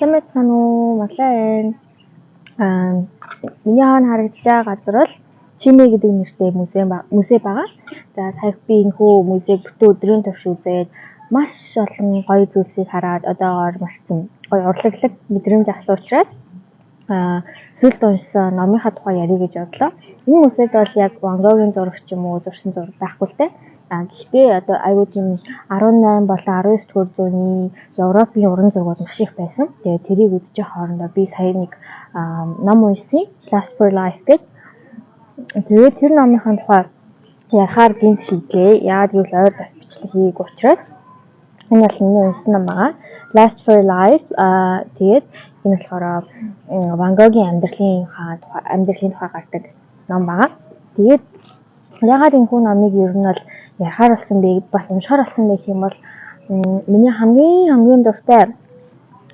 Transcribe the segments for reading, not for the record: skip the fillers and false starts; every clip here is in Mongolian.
Сайн байцгаана уу? Мадлаа байна. Аа, миний хаана харагдаж байгаа газар бол Чимэ гэдэг нэртэй музей байгаа. За, сая би энэхүү музейг бүтэн өдрийн турш үзээд, маш олон гоё зүйлсийг хараад, одоогоор маш тийм гоё урлаглаг мэдрэмж авсан учраас сүүлд уншсан номынхаа тухай ярия гэж бодлоо. Энэ музейд бол яг Ван Гогийн зураг ч юм уу, зурсан зураг байхгүй л дээ. А гэхдээ одоо айгүй тийм 18 болон 19 дугаар зууны Европын уран зургууд маш их байсан. Тэгээд тэрийг үзэж хоорондоо би сая нэг ном уншсан. Lust for Life гэдэг. Тэгээд тэр номынхаа тухай ярихаар гэнэт шийдлээ. Яагаад гэвэл ойр бас бичлэг хийгээгүй учраас. Энэ бол миний уншсан ном байгаа. Lust for Life. Тэгээд энэ болохоор Ван Гогийн амьдралын тухай гардаг ном байгаа. Тэгээд яагаад энэхүү номыг ер нь бол ярихаар болсон бэ, бас уншихаар болсон бэ гэх юм бол миний хамгийн хамгийн дуртай,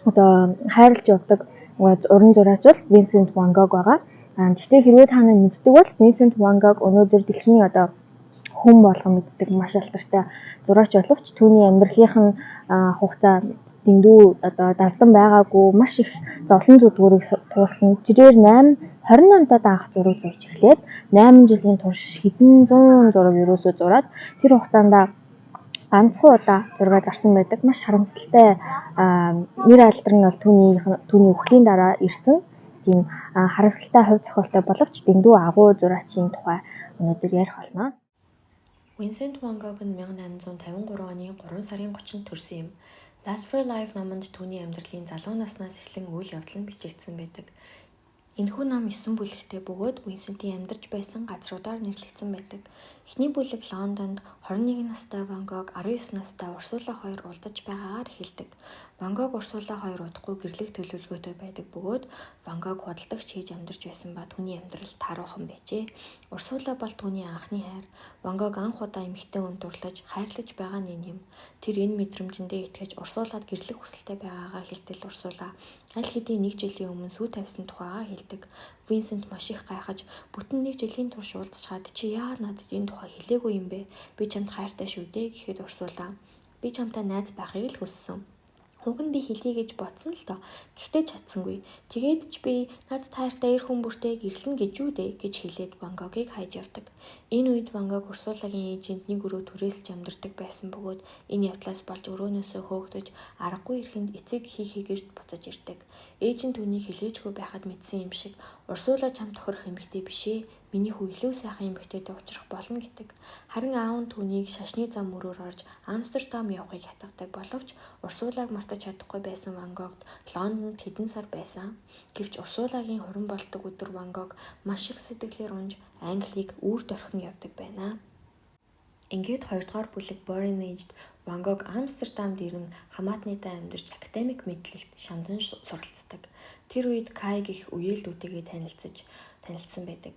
одоо хайрлаж явдаг уран зураач бол Винсент Ван Гог байгаа. Гэхдээ хэрвээ та нар мэддэг бол Винсент Ван Гог өнөөдөр дэлхийн одоо хүн болгон мэддэг маш алдартай зураач боловч түүний амьдралынх нь хугацаа дэндүү одоо дардан байгаагүй, маш их зовлон зүдгүүрийг туулсан. Тэрээр 8 28 таад анх зураг зурж эхлээд 8 жилийн турш хэдэн зуун зураг ерөөсөө зураад, тэр хугацаанд ганцхан удаа зургаа зарсан байдаг. Маш харамсалтай нэр алдар нь бол түүний үхлийн дараа ирсэн тийм харамсалтай хувь зохиолтой боловч дэндүү агуу зураачийн тухай өнөөдөр ярих болно. Винсент Ван Гог нь 1853 оны 3 сарын 30-нд төрсөн юм. Lust for Life номонд түүний амьдралын залуу наснаас эхлэн үйл явдал нь бичигдсэн байдаг. Энэхүү ном 9 бүлэгтэй бөгөөд Винсентийн амьдарч байсан газруудаар нэрлэгдсэн байдаг. Эхний бүлэг Лондонд 21 настай Ван Гог, 19 настай Урсула хоёр уулзаж байгаагаар эхэлдэг. Ван Гог, Урсула хоёр удахгүй гэрлэх төлөвлөгөөтэй байдаг бөгөөд Ван Гог худалдагч хийж амьдарч байсан ба түүний амьдрал тааруухан байжээ. Урсула бол түүний анхны хайр. Ван Гог анх удаа эмэгтэй хүнд дурлаж, хайрлаж байгаа нь энэ юм. Тэр энэ мэдрэмжэндээ итгэж, Урсулад гэрлэх хүсэлтэй байгаагаа хэлтэл Урсула аль хэдийн нэг жилийн өмнө сүй тавьсан тухайгаа хэлдэг. Винсент маш их гайхаж, "Бүтэн нэг жилийн турш уулзчаад чи яагаад надад энэ тухай хэлээгүй юм бэ? Би чамд хайртай шүү дээ", гэхэд Урсула "Би чамтай найз байхыг л хүссэн. Уг нь би хэлье гэж бодсон л доо. Гэхдээ чадсангүй. Тэгээд ч би надад хайртай эр хүн бүртээ гэрлэнэ гэж юу дээ", гэж хэлээд Ван Гогийг хаяж явдаг. Энэ үед Ван Гог Урсулагийн ээжинд нэг өрөө түрээсэлж амьдардаг байсан бөгөөд энэ явдлаас болж өрөөнөөсөө хөөгдөж, аргагүй эрхэнд эцэг эхийнхээ гэрт буцаж ирдэг. Ээж нь түүнийг хэлээчгүй байхад мэдсэн юм шиг, "Урсула чамд тохирох эмэгтэй биш ээ. Миний хүү илүү сайхан эмэгтэйтэй уулзрах болно", гэдэг. Харин аав нь түүнийг шашны зам мөрөөр орж Амстердам явахыг хятгадаг боловч Урсулаг мартаж чадахгүй байсан Ван Гогд Лондонд хэдэн сар байсан. Гэвч Урсулагийн хурим болдог өдөр Ван Гог маш их сэтгэлээр унаж, Англиг үүр дорхин явдаг байна. Ингээд хоёрдугаар бүлэг Боринэйжд Ван Гог Амстердамд ирэн хамаатныдаа амьдарч, академик мэдлэгт шамдан суралцдаг. Тэр үед Кай гэх үеэл дүүтэйгээ танилцсан байдаг.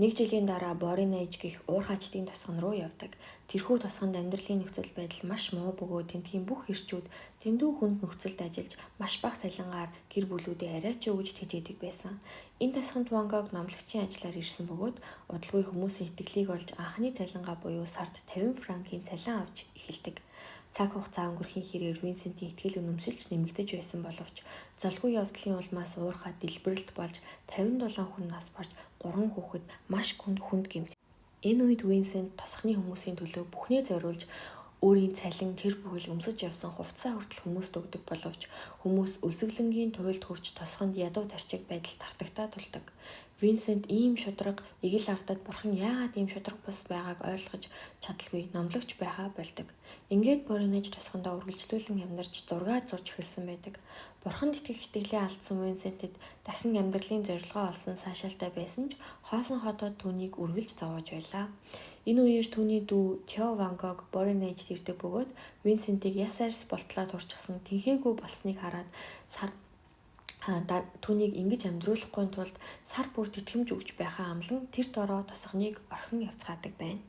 Нэг жилийн дараа Боринэж гэх уурхайчдын тосгон руу явдаг. Тэрхүү тосгонд амьдралын нөхцөл байдал маш муу бөгөөд тэндхийн бүх эрчүүд дэндүү хүнд нөхцөлд ажиллаж, маш бага цалингаар гэр бүлүүдээ арай ч өгж тэжээдэг байсан. Энэ тосгонд Ван Гог номлогчийн ажиллаар ирсэн бөгөөд удалгүй хүмүүсийн итгэлийг олж, анхны цалингаа буюу сард 50 франкийн цалин авч эхэлдэг. Цаг хугацаа өнгөрөхийн хэрээр Винсентийн итгэл үнэмшил ч нэмэгдэж байсан боловч золгүй явдлын улмаас уурхай дэлбэрэлт болж, 57 хүн нас барж, 3 хүүхэд маш хүнд гэмт. Энэ үед Винсент тосгоны хүмүүсийн төлөө бүхнээ зориулж, өөрийн цалин тэр бүхэл өмсөж явсан хувцсаа хүртэл хүмүүст өгдөг боловч хүмүүс өлсгөлөнгийн туйлд хүрч, тосгонд ядуу тарчиг байдал тартагтаа тулдаг. Винсент ийм шударга эгэл ардад бурхан яагаад ийм шударга бус байгааг ойлгож чадалгүй номлогч байхаа больдог. Ингээд Боринэж тосгондоо үргэлжлүүлэн амьдарч, зургаа зурж эхэлсэн байдаг. Бурханд итгэх итгэлээ алдсан Винсентэд дахин амьдралын зорилгоо олсон сайшаалтай байсан ч хоосон хотод түүнийг үргэлж зовоож байлаа. Энэ үеэр түүний дүү Тео Ван Гог Боринэжд ирдэг бөгөөд Винсентийг яс арьс болтлоо турчихсан, тэнхээгүй болсныг хараад, сар түүнийг ингэж амьдруулахгүй тулд сар бүр тэтгэмж өгч байхаа амлан, тэр дороо тосгоныг орхин явцгаадаг байна.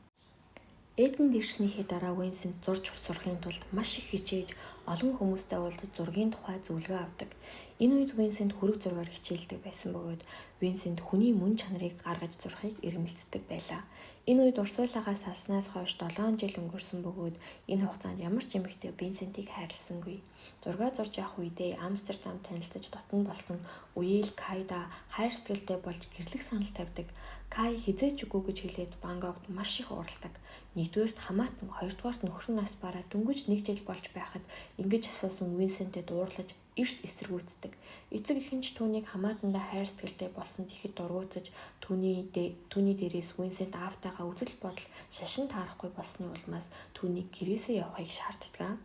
Эдэнд ирснийхээ дараа Винсент зурж сурахын тулд маш их хичээж, олон хүмүүстэй уулзаж, зургийн тухай зөвлөгөө авдаг. Энэ үед Винсент хөрөг зургаар хичээлдэг байсан бөгөөд Винсент хүний мөн чанарыг гаргаж зурахыг эрмэлздэг байлаа. Энэ үед Урсулагаас салснаас хойш 7 жил өнгөрсөн бөгөөд энэ хугацаанд ямар ч эмэгтэй Винсентийг хайрласангүй. Зургаа зурж явах үедээ Амстердамд танилцаж дотно болсон Үеэл Кайда хайр сэтгэлтэй болж гэрлэх санал тавьдаг. Кай хэзээ ч үгүй гэж хэлээд Ван Гогт маш их уурладаг. Нэгдүгээрт хамаатан, хоёрдугаарт нөхөр нь нас бараад дөнгөж нэг жил болж байхад ингэж асуусан Винсентэд уурлаж эрс эсэргүүцдэг. Эцэг эх нь ч түүнийг хамаатандаа хайр сэтгэлтэй болсонд ихэд дургүйцэж түүний дээрээс Винсент аавтайгаа үзэл бодол шашин таарахгүй болсны улмаас түүнийг гэрээсээ явахыг шаарддаг.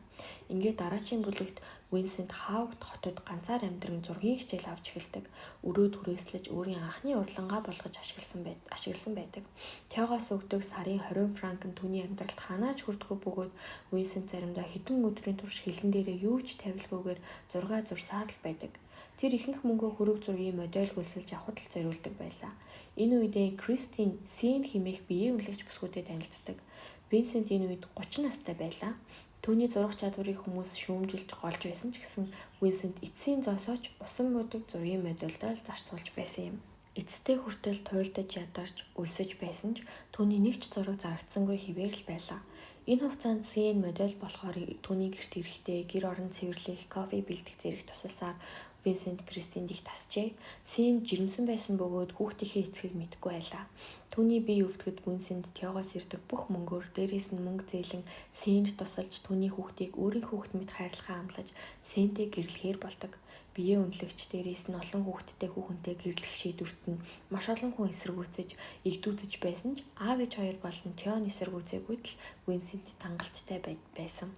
Ингээд дараачийн бүлэгт Винсент Хаугт хотод ганцаар амьдран зургийн хичээл авч эхэлдэг. Өрөө түрээслэж өөрийн анхны урлангаа болгож ашигласан байдаг. Теогоос өгдөг сарын 20 франк нь түүний амьдралд хаанаа ч хүрдэггүй бөгөөд Винсент заримдаа хэдэн өдрийн турш хилэн дээрээ юу ч тавилгүйгээр зургаа зурсаар л байдаг. Тэр ихэнх мөнгөө хөрөг зургийн модель хөлсөлж авахад л зориулдаг байлаа. Энэ үедээ Кристин Сен хэмээх биеэ үнэлэгч бүсгүйтэй танилцдаг. Винсент энэ үед 30 настай байлаа. Түүний зурах чадварыг хүмүүс шүүмжилж голж байсан ч гэсэн Винсент эцсийн зоосоо ч усан будаг зургийн модельдоо л зарцуулж байсан юм. Эцэстээ хүртэл туйлдаж ядарч өлсөж байсан ч түүний нэг ч зураг зарагдсангүй хэвээр л байлаа. Энэ хугацаанд Сен модель болохоор түүний гэрт ирэхдээ гэр орон цэвэрлэх, кофе бэлдэх зэрэг тусалсаар Винсент Кристинд их тасжээ. Сен жирэмсэн байсан бөгөөд хүүхдийнхээ эцгийг мэдэхгүй байлаа. Түүний бие өвдөхөд Винсент Теогоос ирдэг бүх мөнгөөр дээрээс нь мөнгө зээлэн Сенд тусалж түүний хүүхдийг өөрийн хүүхэд мэт хайрлахаа амлаж Сентэй гэрлэхээр болдог. Биеэ үнэлэгч дээрээс нь олон хүүхэдтэй хүүхэнтэй гэрлэх шийдвэрт нь маш олон хүн эсэргүүцэж, эгдүүцэж байсан ч аав ээж хоёр болон Теон эсэргүүцээгүйд л Винсент хангалттай байсан.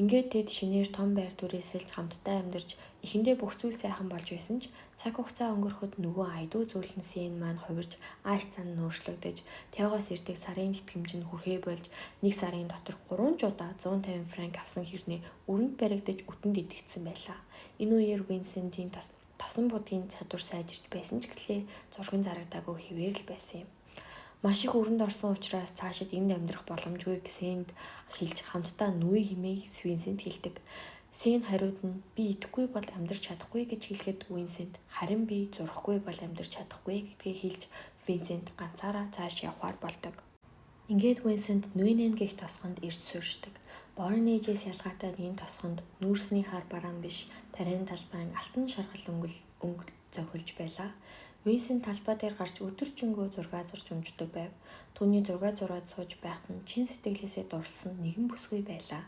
Ингээд тэд шинээр том байр түрээсэлж хамтдаа амьдарч эхэндээ бүх зүйл сайхан болж байсан ч цаг хугацаа өнгөрөхөд нөгөө айдуу зүйлэн Сен маань хувирч ааш цан нь өөрчлөгдөж Теогоос ирдэг сарын тэтгэмж нь хүрхээ болж нэг сарын дотор 3 ч удаа 150 франк авсан хэрнээ өрөнд баригдаж үтэнд идэгдсэн байлаа. Энэ үеэр Винсентийн тосон будгийн чадвар сайжирч байсан ч гэлээ зураг нь зарагдаагүй хэвээр л байсан юм. Маш их өрөнд орсон учраас цаашид энд амьдрах боломжгүй Сенд хэлж хамтдаа нүүе хэмээн Винсент хэлдэг. Сен хариуд нь би идэхгүй бол амьдарч чадахгүй гэж хэлэхэд Винсент харин би зурахгүй бол амьдарч чадахгүй гэдгийг хэлж Винсент ганцаараа цааш явахаар болдог. Ингээд Винсент Нуйнен гэх тосгонд ирж суурьшдаг. Борнежээс ялгаатай энэ тосгонд нүүрсний хар бараан биш, тариан талбайн алтан шаргал өнгө зохилж байлаа. Винсент талбай дээр гарч өдөржингөө зургаа зурж өмждөг байв. Түүний зургаа зураад сууж байхад нь чин сэтгэлээсээ дурласан нэгэн бүсгүй байлаа.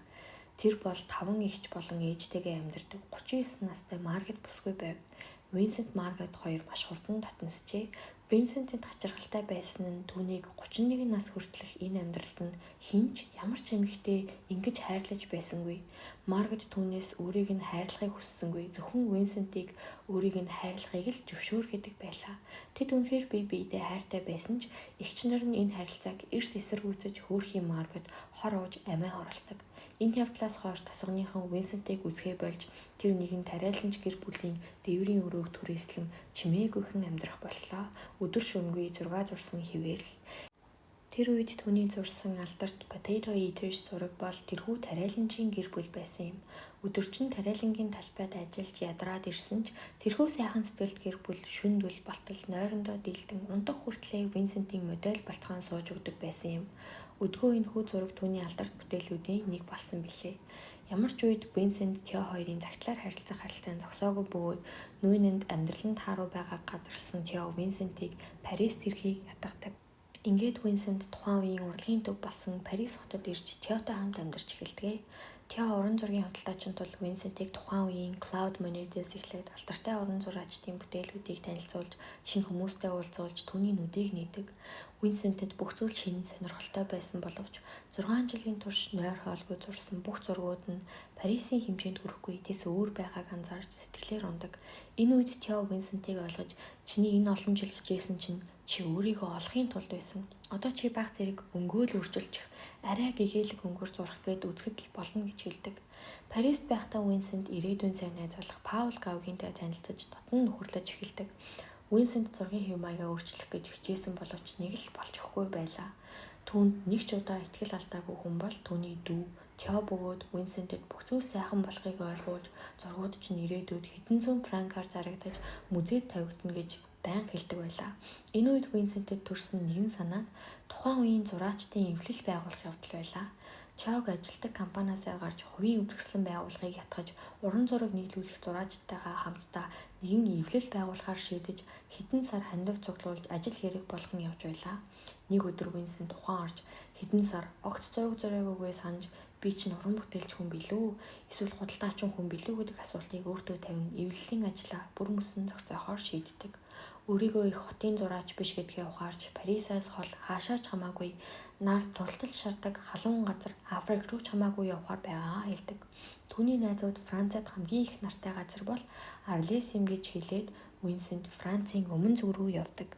Тэр бол таван эгч болон ээжтэйгээ амьдардаг 39 настай Маргет бүсгүй байв. Винсент Маргет хоёр маш хурдан татнасжээ. Винсентэд хачирхалтай байсан нь түүнийг 31 нас хүртэлх энэ амьдралд нь хэн ч ямар ч эмэгтэй ингэж хайрлаж байсангүй. Маргет түүнээс өөрийг нь хайрлахыг хүссэнгүй. Зөвхөн Винсентийг өөрийг нь хайрлахыг л зөвшөөргөдөг байлаа. Тэд үнэхээр бие биедээ хайртай байсан ч эгч нар нь энэ харилцааг эрс эсэргүүцэж хөөрхий Маргет хор ууж амиа хорлодог. Энэ явдлаас хойш тосгоныхон Винсентийг үзэхээ болж тэр нэгэн тариаланч гэр бүлийн дээврийн өрөөг түрээслэн чимээгүйхэн амьдрах боллоо. Өдөр шөнөгүй зургаа зурсан хэвээр л. Тэр үед түүний зурсан алдарт Potato Eaters зураг бол тэрхүү тариаланчийн гэр бүл байсан юм. Өдөржин тариалангийн талбайд ажиллаж ядраад ирсэн ч тэрхүү сайхан сэтгэлд гэр бүл шөнө дөл болтол нойрондоо дийлдэн унтах хүртлээ Винсентийн модель болцгоон сууж өгдөг байсан юм. Өдгөө энэхүү зураг түүний алдарт бүтээлүүдийн нэг болсон билээ. Ямар ч үед Винсент Тео хоёрын загтлаар харилцах харилцаа нь зогсоогүй бөгөөд Нуйнанд амьдрал нь тааруу байгааг гадарсан Тео Винсентийг Парист ирэхийг ятгадаг. Ингээд Винсент тухайн үеийн урлагийн төв болсон Парис хотод ирж Теотой хамт амьдарч эхэлдэг. Тео уран зургийн худалдаачин тул Винсентийг тухайн үеийн Клауд Монетээс эхлээд алдартай уран зураачдын бүтээлүүдийг танилцуулж, шинэ хүмүүстэй уулзуулж түүний нүдийг нээдэг. Винсентэд бүх зүйл шинэ сонирхолтой байсан боловч 6 жилийн турш нойр хоолгүй зурсан бүх зургууд нь Парисын хэмжээнд хүрэхгүй тэс өөр байгааг анзаарч сэтгэлээр унадаг. Энэ үед Тео Винсентийг ойлгож чиний энэ олон жил хичээсэн чинь чи өөрийгөө олохын тулд байсан. Одоо чи баг зэрэг өнгөө л өөрчилчих, арай гэгээлэг өнгөөр зурах гээд үзэхэд л болно гэж хэлдэг. Парист байхдаа Винсент ирээдүйн сайн найз болох Паул Гаугинтай танилцаж дотно нөхөрлөж эхэлдэг. Винсент зургийн хэв маягаа өөрчлөх гэж хичээсэн боловч нэг л болж өгөхгүй байлаа. Түүнд нэг ч удаа итгэл алдаагүй хүн бол түүний дүү Тео бөгөөд Винсентэд бүх зүйл сайхан болохыг ойлгуулж зургууд чинь ирээдүйд хэдэн зуун франкаар зарагдаж музейд тавигдана гэж байнга хэлдэг байлаа. Энэ үед Винсентэд төрсэн нэгэн санаа нь тухайн үеийн зураачдын эвлэл байгуулах явдал байлаа. Теог ажилладаг компаниасаа гарч хувийн үзэсгэлэн байгууллагыг ятгаж, уран зураг нийлүүлэх зураачдтайгаа хамтдаа нэгэн эвлэл байгуулахаар шийдэж, хэдэн сар хандив цуглуулж ажил хэрэг болгон явж байлаа. Нэг өдөр Винсент ухаан орж хэдэн сар огт зураг зураагүйгээ санаж, би чинь уран бүтээлч хүн билүү эсвэл худалдаачин хүн билүү гэдэг асуултыг өөртөө тавин эвлэлийн ажлаа бүр мөсөн зохицоохоор шийддэг. Өөрийгөө их хотын зураач биш гэдгээ ухаарч Парисаас хол хаашаа ч хамаагүй нар туртал шардаг халуун газар Африк руу ч хамаагүй явахаар байгаагаа хэлдэг. Түүний найзууд Францад хамгийн их нартай газар бол Арлес юм гэж хэлээд Винсент Францын өмнө зүг рүү явдаг.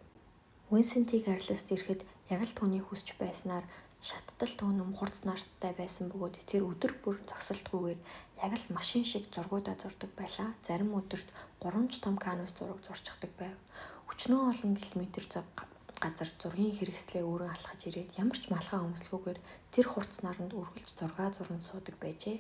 Винсентийг Арлест ирэхэд яг л түүний хүсч байснаар шаттал түүнэм хурц нартай байсан бөгөөд тэр өдөр бүр зогсолтгүйгээр яг л машин шиг зургуудаа зурдаг байлаа. Зарим өдөрт 3 ч том канвас зураг зурчихдаг байв. Өчнөөн олон километр зав газар зургийн хэрэгслээ үүрэн алхаж ирээд ямар ч малгай өмслөхгүйгээр тэр хурц наранд үргэлж зургаа зуран суудаг байжээ.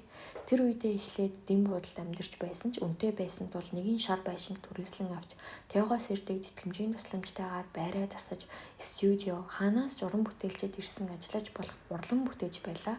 Тэр үедээ эхлээд дэм буудалд амьдарч байсан ч үнэтэй байсан тул нэгэн шар байшинг түрээслэн авч Теогоос ирдэг тэтгэмжийн тусламжтайгаар байраа засаж студио хаанаас ч уран бүтээлчид ирсэн ажиллаж болох урлан бүтээж байлаа.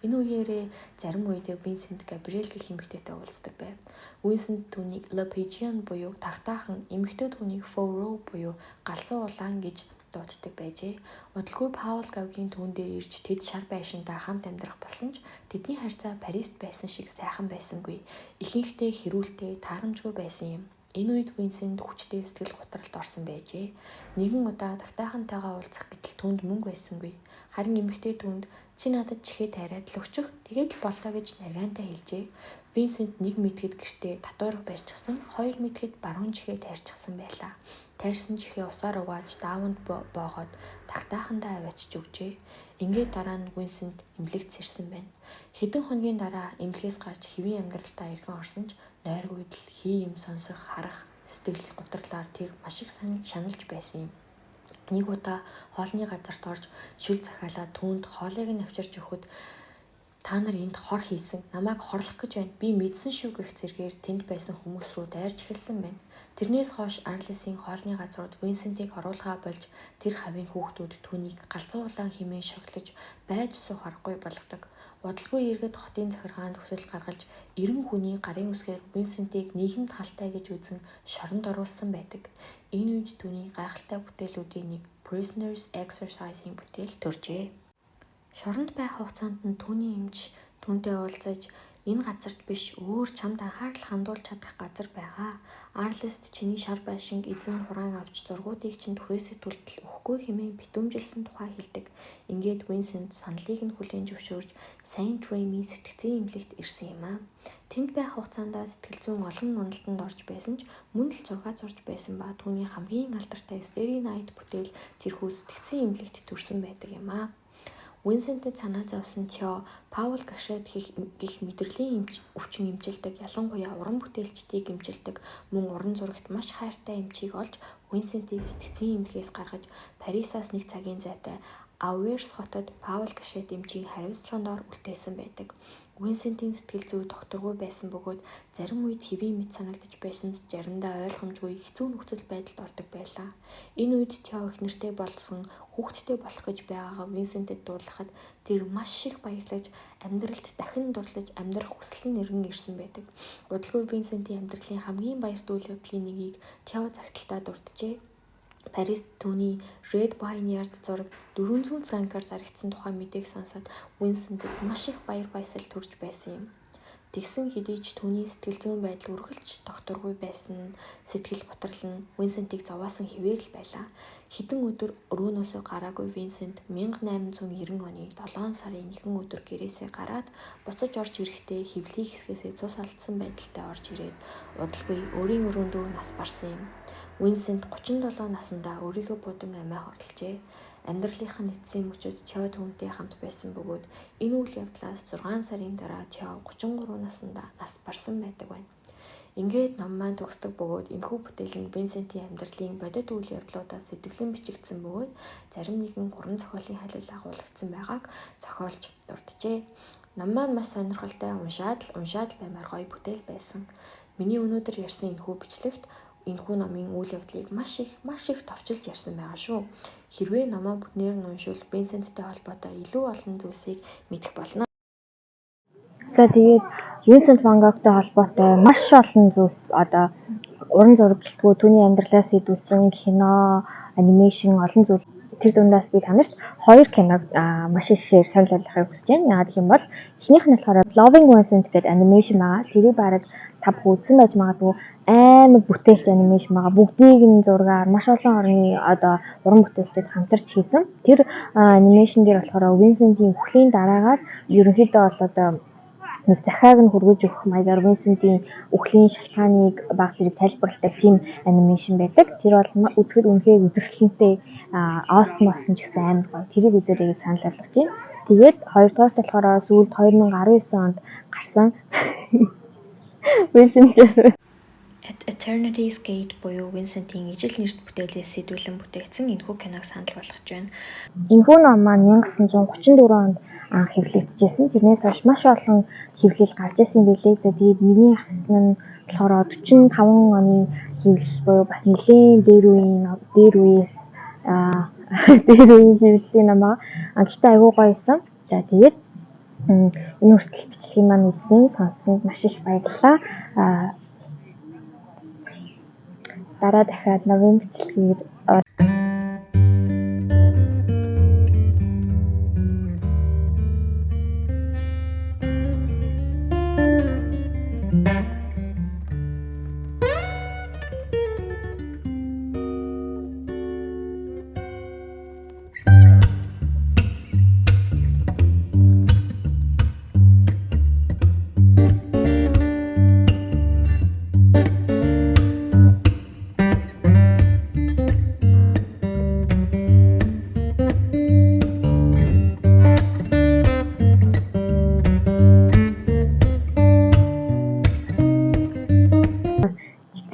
Энэ үеэрээ зарим үедээ Винсент Габриэл гэх эмэгтэйтэй уулздаг байв. Винсент түүнийг Le Pigeon буюу тагтаахан, эмэгтэй түүнийг Faux буюу галзуу улаан гэж дууддаг байжээ. Удалгүй Паул Гаугин түүн дээр ирж тэд шар байшинтай хамт амьдрах болсон ч тэдний харьцаа Парист байсан шиг сайхан байсангүй. Ихэнхдээ хэрүүлтэй, таарамжгүй байсан юм. Энэ үед Винсент хүчтэй сэтгэл гутралд орсон байжээ. Нэгэн удаа тагтаахантайгаа уулзах гэтэл түүнд мөнгө байсангүй. Харин эмэгтэй түүнд чи надад чихээ тайраад л өгчих. Тэгээд л боллоо гэж наргаантай хэлжээ. Винсент нэг мэдэхэд гэртээ татвар барьчихсан, хоёр мэдэхэд баруун чихээ тайрчихсан байлаа. Тайрсан чихээ усаар угааж дааванд боогоод тагтаахандаа аваачиж өгчээ. Ингээд дараа нь Винсент эмнэлэгт сэрсэн байна. Хэдэн хоногийн дараа эмнэлгээс гарч хэвийн амьдралтаа эргэн орсон ч нойргүйд л хий юм сонсох, харах сэтгэл гутралаар тэр маш их шаналж байсан юм. Нэг удаа хоолны газарт орж шүл захиалаад түүнд хоолыг нь авчирч өгөхөд та нар энд хор хийсэн, намайг хорлох гэж байна. Би мэдсэн шүү гэх зэргээр тэнд байсан хүмүүс рүү дайрч эхэлсэн байна. Тэрнээс хойш Арлесын хоолны газрууд Винсентийг оруулахаа болж тэр хавийн хүүхдүүд түүнийг галзуу улаан хэмээн шоглож байж суух аргагүй болгодог. Удалгүй иргэд хотын захиргаанд хүсэл гаргаж 90 хүний гарын үсгээр Винсентийг нийгэмд халтай гэж үзэн шоронд оруулсан байдаг. Энэ үед түүний гайхалтай бүтээлүүдийн нэг Prisoners Exercising бүтээл төржээ. Шоронд байх хугацаанд нь түүний эмч түүнтэй уулзаж энэ газарт биш өөр чамд анхаарал хандуулж чадах газар байгаа. Арлест чиний шар байшинг эзэн хураан авч зургуудыг чинь түрээсээ түлтэл өгөхгүй хэмээн битүүмжилсэн тухай хэлдэг. Ингээд Винсент саналыг нь хүлээн зөвшөөрч Саинт Реми сэтгэцийн эмнэлэгт ирсэн юм аа. Тэнд байх хугацаанд сэтгэл зүйн олон уналтанд орж байсан ч мөн л зургаа зурж байсан ба түүний хамгийн алдартай Starry Night бүтээл тэрхүү сэтгэцийн эмнэлэгт төрсөн байдаг юм аа. Винсентэд санаа зовсон Тео Паул Гашет гэх мэдрэлийн эмч өвчин эмчилдэг, ялангуяа уран бүтээлчдийг эмчилдэг, мөн уран зурагт маш хайртай эмчийг олж Винсентийг сэтгэцийн эмнэлгээс гаргаж Парисаас нэг цагийн зайтай Ауверс хотод Паул Гашет эмчийн хариуцлагын доор үлдээсэн байдаг. Винсентийн сэтгэл зүй тогтворгүй байсан бөгөөд зарим үед хэвийн мэт санагдаж байсан ч заримдаа ойлгомжгүй хэцүү нөхцөл байдалд ордог байлаа. Энэ үед Тео эхнэртэй болсон хүүхэдтэй болох гэж байгаагаа Винсентэд дуулгахад тэр маш их баярлаж амьдралд дахин дурлаж амьдрах хүсэл нь эргэн ирсэн байдаг. Удалгүй Винсентийн амьдралын хамгийн баярт үйл явдлын нэгийг Тео загталтаа дурджээ. Парист түүний Red Vineyard зураг 400 франкаар зарагдсан тухай мэдээг сонсоод Винсентэд маш их баяр баясгал төрж байсан юм. Тэгсэн хэдий ч түүний сэтгэл зүйн байдал үргэлж тогтворгүй байсан нь сэтгэл гутрал нь Винсентийг зовоосон хэвээр л байлаа. Хэдэн өдөр өрөөнөөсөө гараагүй Винсент 1890 оны 7 сарын нэгэн өдөр гэрээсээ гараад буцаж орж ирэхдээ хэвлэлийн хэсгээсээ цус алдсан байдалтай орж ирээд удалгүй өөрийн өрөөндөө нас барсан юм. Винсент 37 насандаа өөрийгөө будан амиа хорложээ. Амьдралынх нь эцсийн мөчид Тео түүнтэй хамт байсан бөгөөд энэ үйл явдлаас 6 сарын дараа Тео 33 насандаа нас барсан байдаг байна. Ингээд ном маань төгсдөг бөгөөд энэхүү бүтээл нь Винсентийн амьдралын бодит үйл явдлуудаас сэтгэлэн бичигдсэн бөгөөд зарим нэгэн уран зохиолын халил агуулгадсан байгааг зохиолч дурджээ. Ном маань маш сонирхолтой, уншаад л уншаад л баймаар гоё бүтээл байсан. Миний өнөөдөр ярьсан энэхүү бичлэгт энэхүү номын үйл явдлыг маш их товчилж ярьсан байгаа шүү. Хэрвээ номоо бүтнээр нь уншвал Винсенттэй холбоотой илүү олон зүйлсийг мэдэх болно. За, тэгээд Vincent Van Gogh-той холбоотой маш олон зүйлс, одоо уран зураг гэлтгүй, түүний амьдралаас сэдвүүлсэн кино, animation, олон зүйл. Тэр дундаас би та нарт хоёр киног маш ихээр санал болгохыг хүсэж байна. Яагаад гэх юм бол эхнийх нь болохоор Loving Vincent гэдэг animation байгаа. Тэрийг бараг та бүхэн үзсэн байж магадгүй, амар бүтээлч animation байгаа. Бүгдийг нь зургаар маш олон орны одоо уран бүтээлчид хамтарч хийсэн. Тэр animation дээр болохоор Vincent-ийн үхлийн дараагаар ерөнхийдөө бол одоо нэг захиаг нь хүргэж өгөх маягаар Vincent-ийн үхлийн шалтгааныг баг зэрэг тайлбарладаг тийм animation байдаг. Тэр бол үзэхэд үнэхээр үзэсгэлэнтэй, OST мост нь ч гэсэн амар гоё. Тэрийг үзээрэй гэж санал болгож байна. Тэгээд хоёрдугаарт болохоор сүүлд 2019 онд гарсан Vincent At Eternity's Gate буюу Vincent-ийн ижил нэрт бүтээлээс сэдвүүлэн бүтээгдсэн энэхүү киног санал болгож байна. Энэхүү ном маань 1934 онд анх хэвлэгдэжсэн. Тэрнээс хойш маш олон хэвлэл гарч ирсэн билээ. За, тэгээд миний авсан нь болохоор 45 оны хэвлэл буюу бас нэлээд дээр үеийн хэвлэлийн ном аа. Гэхдээ айгүй гоё байсан. За, тэгээд энэ хүртэл бичлэгийг маань үзсэн, сонссонд маш их баярлалаа. Дараа дахиад новын бичлэгээр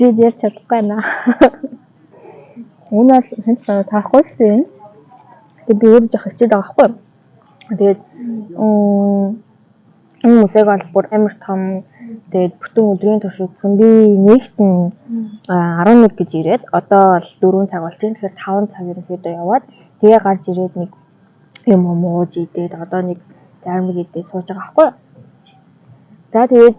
хизээд ярьж чадахгүй байна. Үүн бол хэн ч таахгүй л юм. Тэгээд би өөрөө жоох хичээд байгаа байхгүй юу. Тэгээд энэ музейг бол бүр амар том, тэгээд бүтэн өдрийн турш үзсэн. Би нэгт нь 11 гэж ирээд одоо бол 4 цаг болж байна. Тэгэхээр 5 цаг ерөнхийдөө яваад, тэгээ гарч ирээд нэг юм ууж идээд, одоо нэг зармаг идээд сууж байгаа байхгүй юу. За, тэгээд